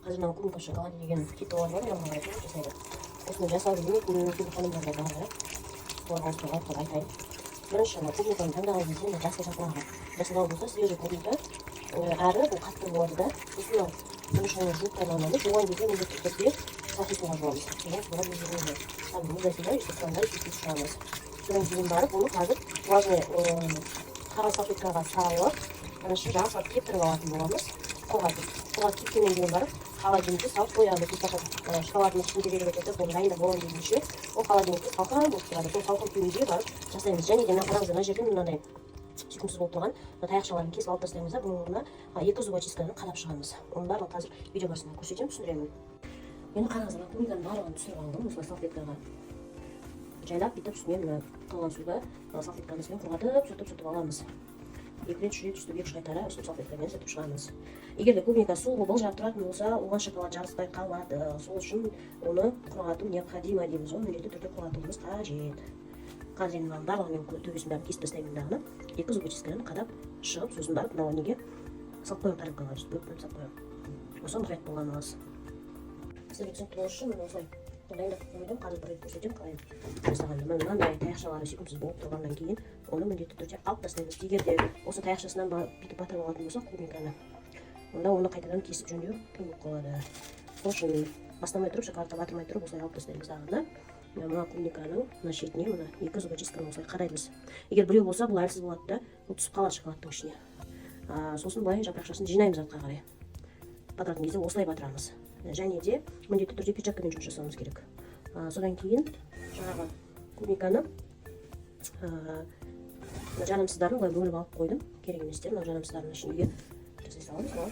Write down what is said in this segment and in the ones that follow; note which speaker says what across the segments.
Speaker 1: Қазір мынау «Клубника в шоколаде» деген хит бар ғой, мынаған қарай жасайды. Осыны жасап жүрмейтін кейбір ханымдар да бар да, соларға осыны лайфхак айтайын. Бірінші, мына клубниканы таңдаған кезде мына жасыл жапырағы жасылдау болса, свежий клубника, әрі бұл қатты болады да. Сосын мынау бірінші оны жуып пайдаланамыз. Жуған кезде міндетті түрде салқын суға жуамыз. Содан суға жуылмайды, кәдімгі мұздайсың да, өйстіп құрамда өйстіп шығамыз. Содан кейін барып оны қазір влажный қағаз салфеткаға салып, бірінші жақсылап кептіріп алатын боламыз. Құрғатып, құрғатып кепкеннен кейін барып холодильникке салып қоямыз. Мысалы, шоколадымыз темперировать етіп, оны дайындап боламын дегенше, ол холодильникте салқын болып тұрады. Сол салқын күйінде барып жасаймыз. Және де мына қараңыздар, мына жерде мынандай сүйкімсіз болып тұрған мына таяқшаларын кесіп алып тастаймыз да, бұның орнына екі зубочистканы қадап шығамыз. Оның барлығын қазір видео барысында көрсетемін, түсіндіремін. Енді қараңыздар, мына клубниканың барлығын түсіріп алдым. Осылай салфеткаға жайлап, бүйтіп үстіне мына қалған суды мына салфетканың үстінен құрғатып, сүртіп сүртіп аламыз. Екі рет, үш рет өйстіп, екі үш қайтара өйстіп салфеткамен сүртіп шығамыз. Егер де клубника су былжырап тұратын болса, оған шоколад жабыспай қалады. Сол үшін оны құрғату необходимо дейміз ғой, міндетті түрде құрғатуымыз қажет. Қазір енді мынаның барлығын мен төбесін бәрін кесіп тастаймын дағыны, екі зубочисткадан қадап шығып, сосын барып мынау неге салып қоямын, тарелкаға өйстіп бөліп бөліп салып қоямын. Осы мұқият боламыз. Сіздерге түсінікті болу үшін міне осылай дайындап қойдым. Қазір бір рет көрсетемін қалай жасағанды. Міне, мынандай таяқшалары сүйкімсіз болып тұрғаннан кейін оны міндетті түрде алып тастаймыз. Егер де осы таяқшасынан бүйтіп батырып алатын болсақ клубниканы, онда оны қайтадан кесіп жөндеу қиын болып қалады. Сол үшін бастамай тұрып, шоколадқа батырмай тұрып, осылай алып тастаймыз дағыны, мына клубниканың мына шетіне мына екі зубочистканы осылай қадаймыз. Егер біреу болса, бұл әлсіз болады да, бұл түсіп қалады шоколадтың ішіне. Сосын былай жапырақшасын жинаймыз артқа қарай. Батыратын кезде осылай батырамыз және де міндетті түрде перчаткамен жұмыс жасауымыз керек. Содан кейін жаңағы клубниканы мына жарамсыздарын былай бөліп алып қойдым, керек еместер. Мына жарамсыздарын ішін үйге жасай саламыз. Мынау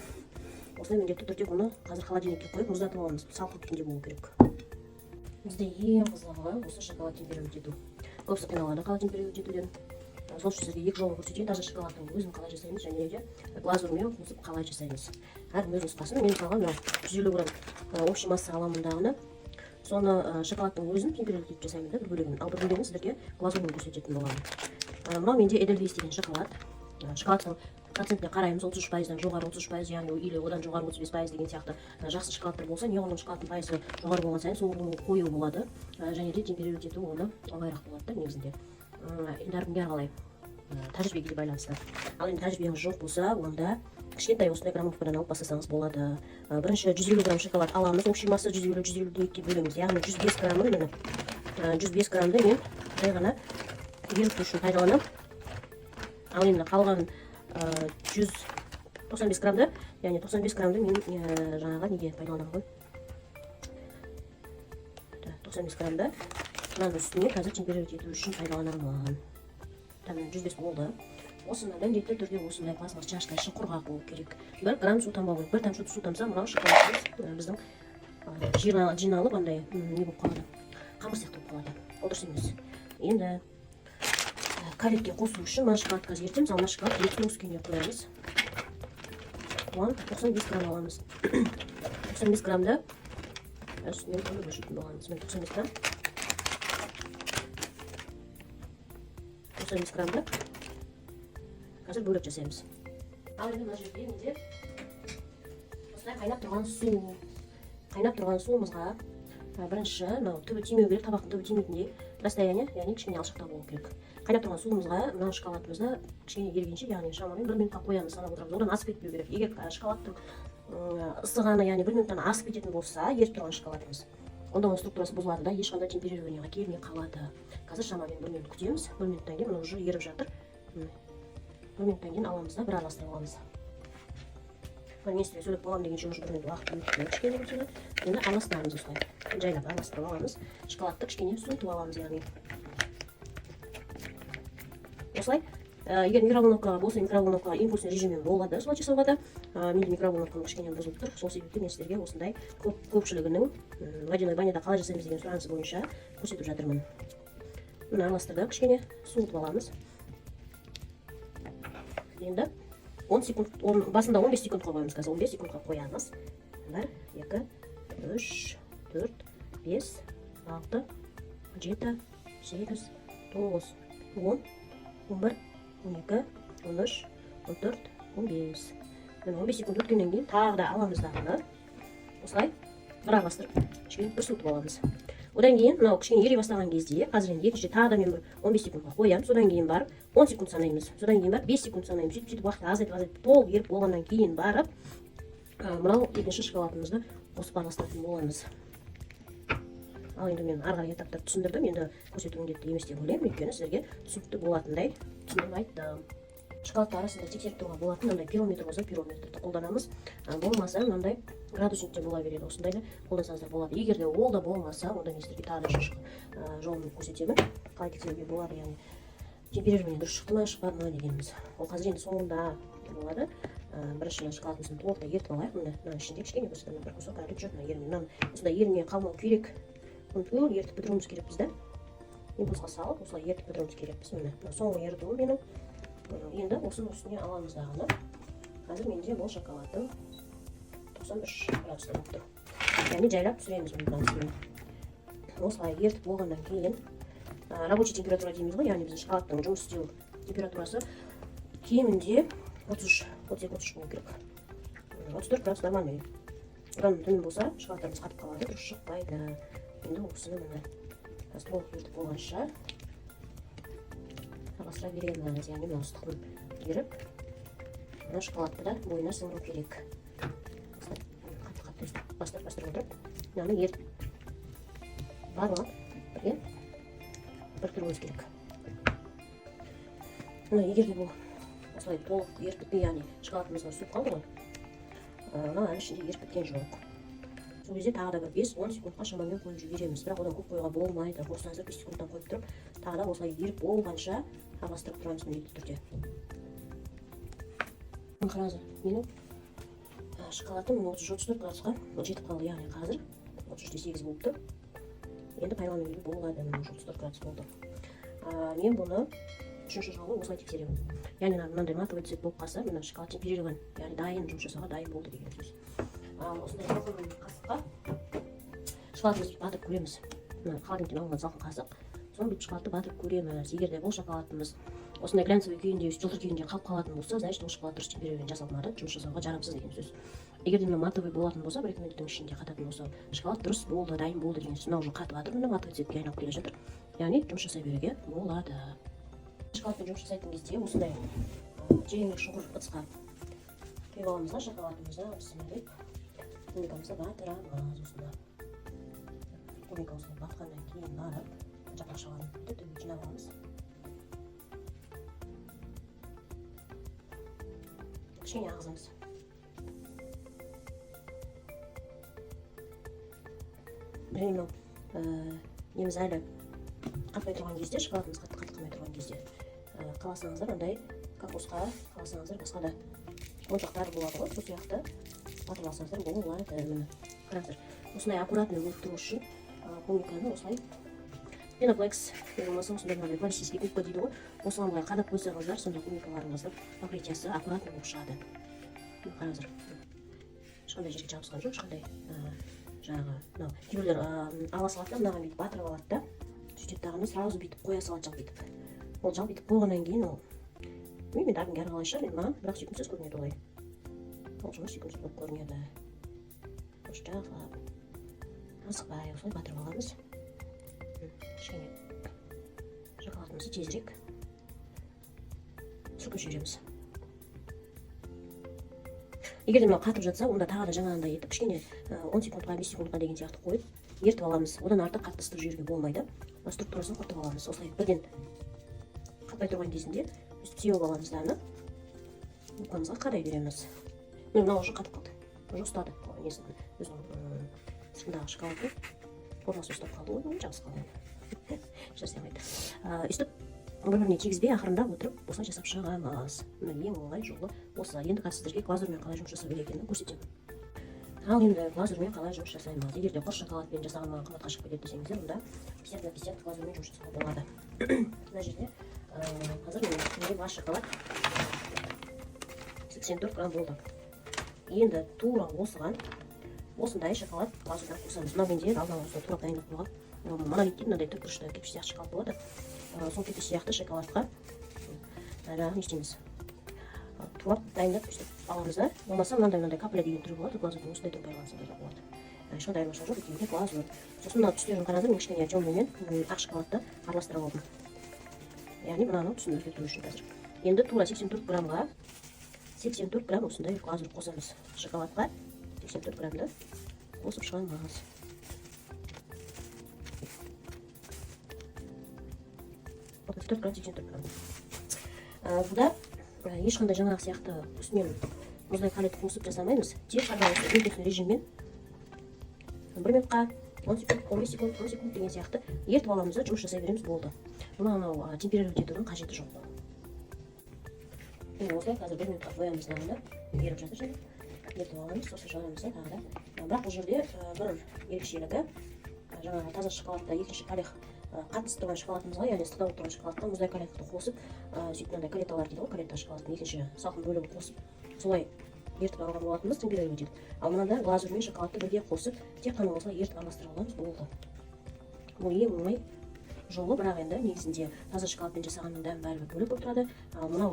Speaker 1: осылай міндетті түрде бұны қазір холодильникке қойып, мұздатып аламыз. Салқын күйінде болу керек. Бізде ең қызығы осы шоколад темперировать ету. Көбісі қиналады қалай темперировать етуден. Сол үшін сізге екі жолын көрсетейін: таза шоколадтың өзін қалай жасаймыз және де глазурьмен қосып қалай жасаймыз. Әркім өз нұсқасын. Мен мысалға мынау 150 грамм общий масса аламын дағыны, соны шоколадтың өзін темперировать етіп жасаймын да бір бөлігін, ал бір бөлігін сіздерге глазурьмен көрсететін боламын. Мынау менде «Эдельвейс» деген шоколад. Шоколадтың процентіне қараймыз: 33%-дан жоғары, 33%, яғни, или одан жоғары, 35% деген сияқты. Жақсы шоколадтар болса, неғұрлым шоколадтың пайызы жоғары болған сайын, соғұрлым қою болады және де темперировать ету оны оңайырақ болады да негізінде. Енді әркімге әрқалай, тәжірибеге де байланысты. Ал енді тәжірибеңіз жоқ болса, онда кішкентай осындай граммовкадан алып бастасаңыз болады. Бірінші 150 грамм шоколад аламыз, общий масса 150, 150-ді екіге бөлеміз, яғни 105 граммын. Міне, 105 граммды мен жай ғана еріту үшін пайдаланамын. Ал енді қалған 195 граммды, яғни 95 граммды мен жаңағы неге пайдаланамын ғой. Так, 95 граммды мынаның үстіне қазір темперировать ету үшін пайдаланамын. Там 105 болды. Осыны міндетті түрде осындай пластмасс чашка, іші құрғақ болу керек, 1 грамм су тамбау керек. Бір тамшы су тамса, мынау шоколадымыз біздің жиналып, андай не болып қалады, қамыр сияқты болып қалады. Ол дұрыс емес. Енді калитке қосу үшін мына шоколад қазір ертең, мысалы, мына шоколад еріткен күйінде қоямыз. Оған 95 грамм аламыз. 95 граммды үстінен көмір өлшейтін боламыз. Міне, 95 грамм. 95 граммды қазір бөлек жасаймыз. Ал енді мына жерде менде осындай қайнап тұрған су. Қайнап тұрған суымызға бірінші мынау түбі тимеу керек, табақтың түбі тимейтіндей расстояние, яғни кішкене алшақтау болу керек. Қайнап тұрған суымызға мына шоколадымызды кішкене ерігенше, яғни шамамен бір минутқа қоямыз, санап отырамыз. Одан асып кетпеу керек. Егер шоколадтың ысығаны, яғни бір минуттан асып кететін болса, еріп тұрған шоколадымыз, онда оның структурасы бұзылады да, ешқандай темперированиеға келмей қалады. Қазір шамамен бір минут күтеміз. Бір минуттан кейін мына уже еріп жатыр. Міне, бір минуттан кейін аламыз да, бір араластырып аламыз. Мына мен сізге сөйлеп боламын дегенше, уже бір минут уақыт өтті кішкене болса да. Енді араластырамыз, осылай жайлап араластырып аламыз. Шоколадты кішкене суытып аламыз, яғни осылай. Егер микроволновка болса, микроволновка импульсный режиммен болады солай жасауға да. Менде микроволновкам кішкене бұзылып тұр, сол себепті мен сіздерге осындай көпшілігінің водяной баняда қалай жасаймыз деген сұранысы бойынша көрсетіп жатырмын. Міне, араластырдық, кішкене суытып аламыз. Енді 10 секунд, басында 15 секундқа қоямыз. Қазір 15 секундқа қоямыз: 1, 2, 3, 4, 5, 6, 7, 8, 9, 10, 11, 12, 13, 14, 15. Міне, 15 секунд өткеннен кейін тағы да аламыз дағыны. Осылай бір араластырып, кішкене бір суытып аламыз. Одан кейін мынау кішкене ери бастаған кезде, қазір енді екінші рет тағы да мен бір 15 секундқа қоямын. Содан кейін барып 10 секунд санаймыз, содан кейін барып 5 секунд санаймыз. Сөйтіп, сөйтіп уақытты азайтып, азайтып, толық еріп болғаннан кейін барып мынау екінші шоколадымызды қосып араластыратын боламыз. Ал енді мен ары қарай этаптарды түсіндірдім, енді көрсету міндетті емес деп ойлаймын, өйткені сіздерге түсінікті болатындай түсіндіріп айттым. Шоколадты арасында тексеріп тұруға болатын мынандай пирометр болса, пирометрді қолданамыз. Болмаса, мынандай градусник те бола береді, осындайды қолдансаңыздар болады. Егер де ол да болмаса, онда мен сіздерге тағы да үшінші жолын көрсетемін, қалай тексеруге болады, яғни темперирование дұрыс шықты ма, шықпады ма дегеніміз. Ол қазір енді соңында болады. Бірінші шоколадымызды толықтай ерітіп алайық. Міне, мынаның ішінде кішкене бір кусок әлі жүр. Мына ерімей, мынаның осындай ерімей қалмау керек, бұны түгел ерітіп бітіруіміз керекпіз да. Импульсқа салып, осылай ерітіп бітіруіміз керекпіз. Міне, мына соңғы ерітуім менің. Енді осының үстіне аламыз дағыны. Қазір менде бұл шоколадым 93 градуста болып тұр, яғни жайлап түсіреміз бұны градусын. Осылай ерітіп болғаннан кейін рабочий температура дейміз ғой, яғни біздің шоколадтың жұмыс істеу температурасы кемінде 33, 32, 33 болу керек. 34 градус нормальный, одан төмен болса, шоколадтарымыз қатып қалады, дұрыс шықпайды. Енді осыны, міне, қазір толық ерітіп болғанша араластыра береміз, яғни мына ыстығын беріп, мына шоколадты да бойына сіңіру керек. Осылай қатты қатты өйстіп бастырып, бастырып отырып, мынаны ерітіп, барлығын бірге біріктіруіміз керек. Мына егер де бұл осылай толық еріп бітпей, яғни шоколадымыз суып қалды ғой, мынау әлі ішінде еріп біткен жоқ. Сол кезде тағы да бір 5-10 секундқа шамамен қойып жібереміз, бірақ одан көп қоюға болмайды. Қоссаңыздар, 5 секундтан қойып тұрып, тағы да осылай еріп болғанша араластырып тұрамыз міндетті түрде. Қараңыздар, менің шоколадым 33-34 градусқа жетіп қалды, яғни қазір 33,8 болып тұр. Енді пайдалануға болады, міне, уже 34 градус болды. Мен бұны үшінші жолы осылай тексеремін, яғни мынандай матовый цвет болып қалса, мына шоколад темперирован, яғни дайын, жұмыс жасауға дайын болды деген сөз. Ал осындай салқын қасыққа шоколадымызды батырып көреміз. Мына холодильниктен алынған салқын қасық, соны бүйтіп шоколадты батырып көреміз. Егер де бұл шоколадымыз осындай глянцевый күйінде, жылтыр күйінде қалып қалатын болса, значит, ол шоколад дұрыс темперирование жасалмады, жұмыс жасауға жарамсыз деген сөз. Егер де мына матовый болатын болса, 1-2 минуттың ішінде қататын болса, шоколад дұрыс болды, дайын болды деген сөз. Мынау уже қатып жатыр, міне, матовый цветке айналып келе жатыр, яғни жұмыс жасай беруге болады. Шоколадпен жұмыс жасайтын кезде осындай тереңірек шұңқыр ыдысқа құйып аламыз да, шоколадымызды, бісміллә, клубникамызды батырамыз. Осында клубника осылай батқаннан кейін барып, жапырақшаларын бүйтіп төбеге жинап аламыз, кішкене ағызамыз. Және мынау неміз әлі қатпай тұрған кезде, шоколадымыз қатты қатты қалмай тұрған кезде, қаласаңыздар, андай кокосқа, қаласаңыздар, басқа да моншақтар болады ғой, сол сияқты батырып алсаңыздар болады. Міне, қараңыздар, осындай аккуратный болып тұру үшін клубниканы осылай пеноплекс не болмаса осындай мынандай полицейский губка дейді ғой, осыған былай қадап қойсаңыздар, сонда клубникаларыңыздың покрытиясы аккуратно болып шығады. Міне, қараңыздар, ешқандай жерге жабысқан жоқ, ешқандай жаңағы мынау кейбіреулер ала салады да, мынаған бүйтіп батырып алады да, сөйтеді дағыны сразу бүйтіп қоя салады жалп етіп. Ол жалп етіп қойғаннан кейін, ол, білмеймін енді, әркімге әрқалай шығар енді, маған бірақ сүйкімсіз көрінеді олай, ол жұмыс сүйкімсіз болып көрінеді. Осы жақсылап, асықпай осылай батырып аламыз. Кішкене шоколадымызды тезірек сүркіп жібереміз. Егер де мынау қатып жатса, онда тағы да жаңағындай етіп кішкене 10 секундқа, 5 секундқа деген сияқты қойып ерітіп аламыз. Одан артық қатты ысытып жіберуге болмайды, структурасын құртып аламыз. Осылай бірден қатпай тұрған кезінде өстіп сеуіп аламыз да, аны губкамызға қадай береміз. Міне, мынау уже қатып қалды, уже ұстады несін, өзінің сыртындағы шоколадты формасын ұстап қалды ғой, жабысып қалды, жасай алмайды. Өйстіп бір біріне тигізбей, ақырындап отырып осылай жасап шығамыз. Міне, ең оңай жолы осы. Енді қазір сіздерге глазурьмен қалай жұмыс жасау керек екенін көрсетемін. Ал енді глазурьмен қалай жұмыс жасаймыз? Егер де құр шоколадпен жасаған маған қымбатқа шығып кетеді десеңіздер, онда 50 на 50 глазурьмен жұмыс жасауға болады. Мына жерде қазір менде бас шоколад 84 грамм болды. Енді тура осыған осындай шоколад глазурьдан қосамыз. Мынау менде алдын ала осылай турап дайындап қойған, мынау монолит дейді, мынандай төртбұрышты кирпич сияқты шоколад болады. Сол кирпич сияқты шоколадқа жаңағы не істейміз? Турап дайындап өйстіп аламыз да. Болмаса мынандай мынандай капля деген түрі болады глазурьдің, осындай түрін пайдалансаңдар да болады. Ешқандай айырмашылығы жоқ, екеуі де глазурь. Сосын мына түстерін қараңыздар, мен кішкене темный мен ақ шоколадты араластырып алдым, яғни мынаның түсін өзгерту үшін. Қазір енді тура 84 граммға 84 грамм осындай глазурь қосамыз. Шоколадқа 84 граммды қосып шығамыз. 34 грамм, 84 грамм. Бұда ешқандай жаңағы сияқты үстінен мұздай калит қосып жасамаймыз. Тек қана осы импульсный режиммен 1 минутқа, 10 секунд, 15 секунд, 10 секунд деген сияқты ертіп аламыз да, жұмыс жасай береміз, болды. Бұны анау темперировать етудің қажеті жоқ. Енді осылай қазір 1 минутқа қоямыз мынаны, еріп жатыр және ертіп аламыз, сосын шығарамыз да тағы да. Бірақ бұл жерде бір ерекшелігі, жаңағы таза шоколадта екінші калих қатты тұрған шоколадымызға, яғни ыстықтау болып тұрған шоколадқа мұздай калихты қосып, сөйтіп мынандай калеталар дейді ғой, калета, шоколадтың екінші салқын бөлігін қосып, солай ертіп алған болатынбыз, темперировать етіп. Ал мынада глазурь мен шоколадты бірге қосып, тек қана осылай ертіп араластырып аламыз, болды. Бұл ең оңай жолы. Бірақ енді негізінде таза шоколадпен жасағанның дәмі бәрібір бөлек болып тұрады, ал мынау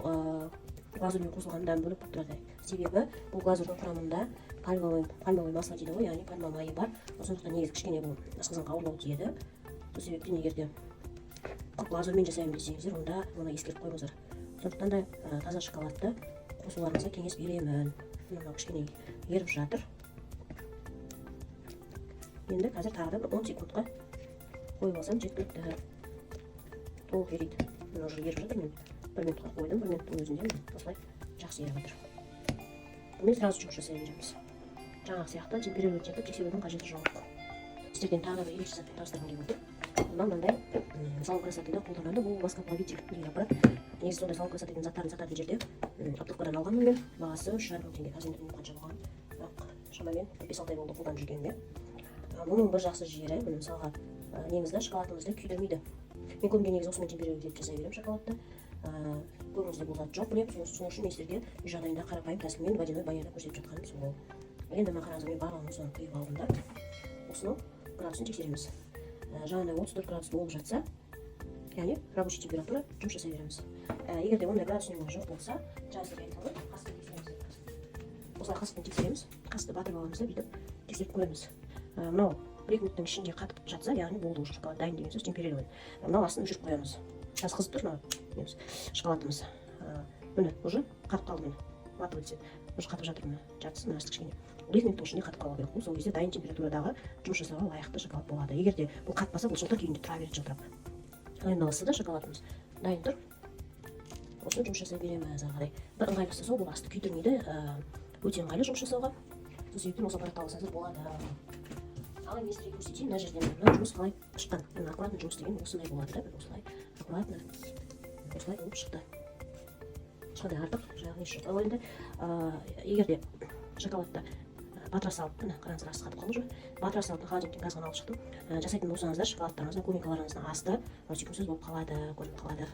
Speaker 1: глазурьмен қосылған дәмі бөлек болып тұрады. Себебі бұл глазурьдің құрамында пальмовый масло дейді ғой, яғни пальма майы бар. Сондықтан негізі кішкене бұл асқазанға ауырлау тиеді. Сол себептен егер де құр глазурьмен жасаймын десеңіздер, онда оны ескеріп қойыңыздар. Сондықтан да таза шоколадты қосуларыңызға кеңес беремін. Мынау кішкене еріп жатыр. Енді қазір тағы да бір 10 секундқа қойып алсам жеткілікті, толық ериді. Міне, уже еріп жатыр. Мен 1 минутқа қойдым, 1 минуттың өзінде міне осылай жақсы еріп жатыр. Бұнымен сразу жұмыс жасай береміз, жаңағы сияқты темперировать етіп тексерудің қажеті жоқ. Сіздерден тағы да бір ерекше затпен таныстырғым келіп отыр. Мынау мынандай салон красотыда қолданады, бұл воскоплавитель деген аппарат. Негізі сондай салон красотыдың заттарын сататын жерде оптовкадан алғанмын мен. Бағасы 3,5 мың теңге, қазір енді білмеймін қанша болғанын, бірақ шамамен 5-6 ай болды қолданып жүргеніме. Бұның бір жақсы жері, міне, мысалға, неңізді, шоколадыңызды күйдірмейді. Мен көбінде негізі осымен темперировать етіп жасай беремін шоколадты. Көбіңізде бұл зат жоқ, білемін. Сол үшін мен сіздерге үй жағдайында қарапайым тәсілмен водяной баняда көрсетіп жатқаным сол. Енді мына қараңыздар, мен барлығын осыны құйып алдым да, осының градусын тексереміз. Жаңағыдай 34 градус болып жатса, яғни рабочий температура, жұмыс жасай береміз. Егер де ондай градусник жоқ болса, жаңа сіздерге айттым ғой, қасықпен тексереміз деп. Осылай қасықпен тексереміз, қасықты батырып аламыз да, бүйтіп тексеріп көреміз. Мынау 1-2 минуттың ішінде қатып жатса, яғни болды, уже шоколад дайын деген сөз, темперирован. Мынау астын өшіріп қоямыз. Қазір қызып тұр мынау неміз, шоколадымыз. Міне, уже қатып қалды, міне, матовый цвет, уже қатып жатыр. Міне, жартысы, мына асты кішкене. 2 минуттың ішінде қатып қалу керек. Бұл сол кезде дайын температурадағы жұмыс жасауға лайықты шоколад болады. Егер де бұл қатпаса, бұл жылтыр күйінде тұра береді, жылтырап. Ал енді ысыды, шоколадымыз дайын тұр, осыны жұмыс жасай береміз ары қарай. Бір ыңғайлысы сол, бұл асты күйдірмейді, өте ыңғайлы жұмыс жасауға. Сол себептен осы аппаратты алсаңыздар болады. Ал енді сіздерге көрсетейін, мына жерден мына жұмыс қалай шыққан. Мына аккуратно жұмыс деген осындай болады да, осылай аккуратно, осылай болып шықты, ешқандай артық жаңағы несі жоқ. Ал енді егер де шоколадты батыра салып, міне, қараңыздар, асты қатып қалды уже. Батыра салып, холодильниктен қазір ғана алып шықтым, жасайтын болсаңыздар, шоколадтарыңыздың, клубникаларыңыздың асты сүйкімсіз болып қалады, көрініп қалады.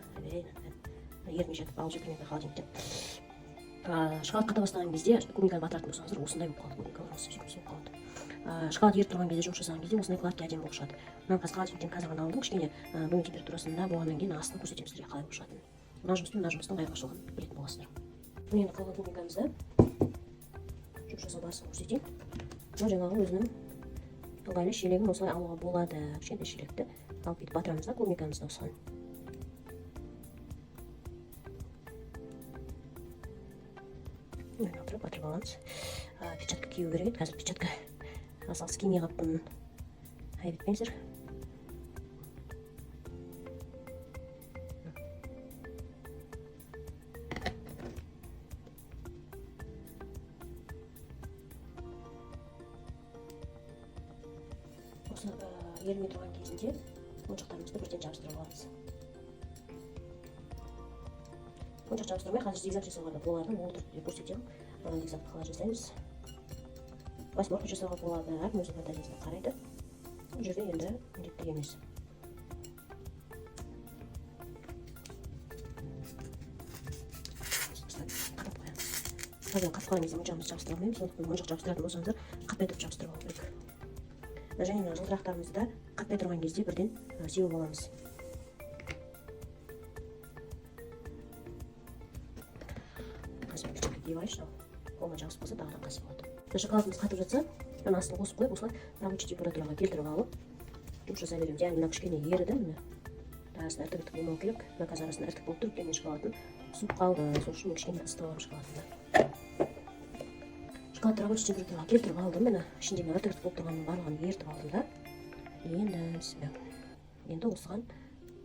Speaker 1: Ерімей жатып алып жатырмын енді холодильниктен. Шоколад қата бастаған кезде клубниканы батыратын болсаңыздар, осындай болып қалады, клубникаларыңыз сүйкімсіз болып қалады. Шоколад еріп тұрған кезде, жұмыс жасаған кезде осындай гладкий, әдемі болып шығады. Мынаны қазір холодильниктен қазір ғана алдым, кішкене бөлме температурасында болғаннан кейін астын көрсетемін сіздерге қалай болып шығатынын. Мына жұмыстың, мына жұмыстың айырмашылығын білетін боласыздар. Міне, енді қалған клубникамызды жұмыс жасау барысын көрсетейін. Мынау жаңағы өзінің ыңғайлы шелегін осылай алуға болады. Кішкентай шелекті алып, бүйтіп батырамыз да клубникамызды осыған. Айналдырып батырып аламыз. Перчатка кию керек еді, қазір перчатка асығыс кимей қалыппын, айып етпеңіздер. Осы ерімей тұрған кезінде моншақтарымызды бірден жабыстырып аламыз. Моншақ жабыстырмай қазір зигзаг жасауға да болады, ол түрде көрсетемін. Зигзагты қалай жасаймыз? Восьмерка жасауға болады, әркім өзінің фантазиясына қарайды, бұл жерде енді міндетті емес. Осылай қадап қоямыз. Қазір қатып қалған кезде моншағымызды жабыстыра алмаймыз, сондықтан моншақ жабыстыратын болсаңыздар, қатпай тұрып жабыстырып алу керек. Және мына жылтырақтарымызды да қатпай тұрған кезде бірден сеуіп аламыз. Қазір перчатка киіп алайыншы, қолыма жабысып қалса, тағы да ыңғайсыз болады. Мына шоколадымыз қатып жатса, мына астын қосып қойып, осылай рабочий температураға келтіріп алып, жұмыс жасай береміз. Яғни мына кішкене еріді, міне, арасында іртік іртік болмау керек. Мына қазір арасында іртік болып тұр, өйткені шоколадым суып қалды. Сол үшін мен кішкене ысытып аламын шоколадымды. Шоколадты рабочий температураға келтіріп алдым. Міне, ішінде мына іртік іртік болып тұрғанның барлығын ерітіп алдым да. Енді, бісміллә, енді осыған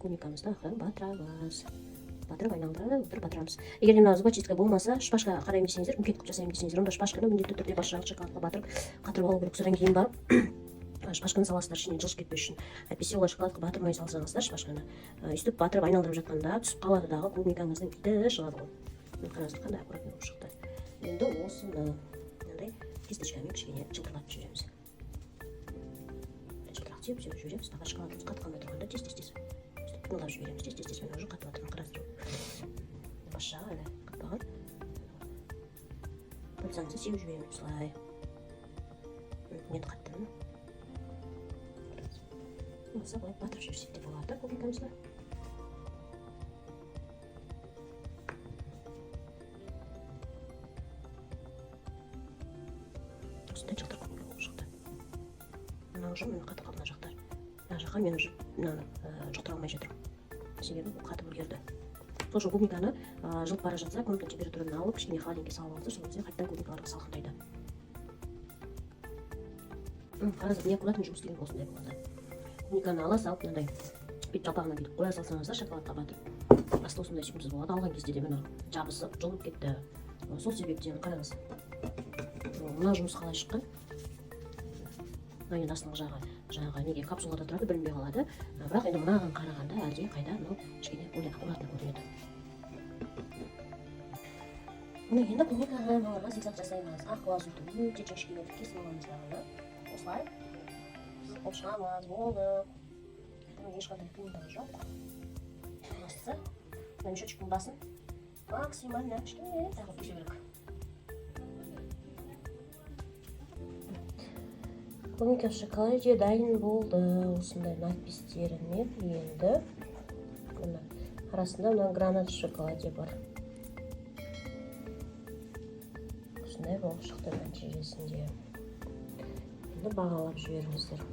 Speaker 1: клубникамызды ақырын батырамыз. Батырып, айналдырып отырып батырамыз. Егер де мына зубочистка болмаса, шпажка қараймын десеңіздер, букет қылып жасаймын десеңіздер, онда шпажканы міндетті түрде бас жағын шоколадқа батырып, қатырып алу керек. Содан кейін барып шпажканы саласыздар, ішінен жылжып кетпес үшін. Әйтпесе олай шоколадқа батырмай салсаңыздар шпажканы, өйстіп батырып, айналдырып жатқанда түсіп қалады дағы, клубникаңыздың иті шығады ғой. Міне, қараңыздар, қандай аккуратный болып шықты. Енді осыны мынандай кисточкамен кішкене жылтырлатып жібереміз. Жылтырақ теуіп теуіп жібереміз. Пока шоколадымыз қатып қалмай тұрғанда, тез, тез, тез өйстіп қимылдап жібереміз, тез, тез, тез. Міне, уже қатып жатыр, қараңыздар, бас жағы әлі қатпаған. Пальцаңызды сеуіп жібереміз осылай. Енді қатты. Міне, болмаса былай батырып жіберсек те болады клубникамызды. Осындай жылтыр клубника болып шықты. Мына уже, міне, қатып қалды мына жақтар. Мына жаққа мен уже мынаны жұқтыра алмай жатырмын, себебі бұл қатып үлгерді. Сол үшін клубниканы жылып бара жатса, комнатный температурадан алып, кішкене холодильникке салып алыңыздар. Сол кезде қайтадан клубникаларға салқындайды. Қараңыздар, неаккуратный жұмыс деген осындай болады. Клубниканы ала салып, мынандай бүйтіп жалпағынан бүйтіп қоя салсаңыздар, шоколадқа батырып, асты осындай сүйкімсіз болады. Алған кезде де, міне, жабысып, жұлынып кетті. Сол себептен қараңыз, мына жұмыс қалай шыққан. Мына енді астыңғы жағы жаңағы неге капсулада тұрады, білінбей қалады. Бірақ енді мынаған қарағанда әлде қайда мынау кішкене более аккуратно көрінеді. Міне, енді клубникаға, мыналарға зигзаг жасаймыз. Ақ глазурьді өте жіңішке етіп кесіп аламыз дағы, осылай сызып қойып шығамыз. Болды, бұның ешқандай қиындығы жоқ. Бастысы, мына мешочектің басын максимально кішкене қылып кесу керек. Клубника в шоколаде дайын болды. Осындай надпистерімен. Енді мына арасында мына гранат в шоколаде бар. Осындай болып шықты нәтижесінде. Енді бағалап жіберіңіздер.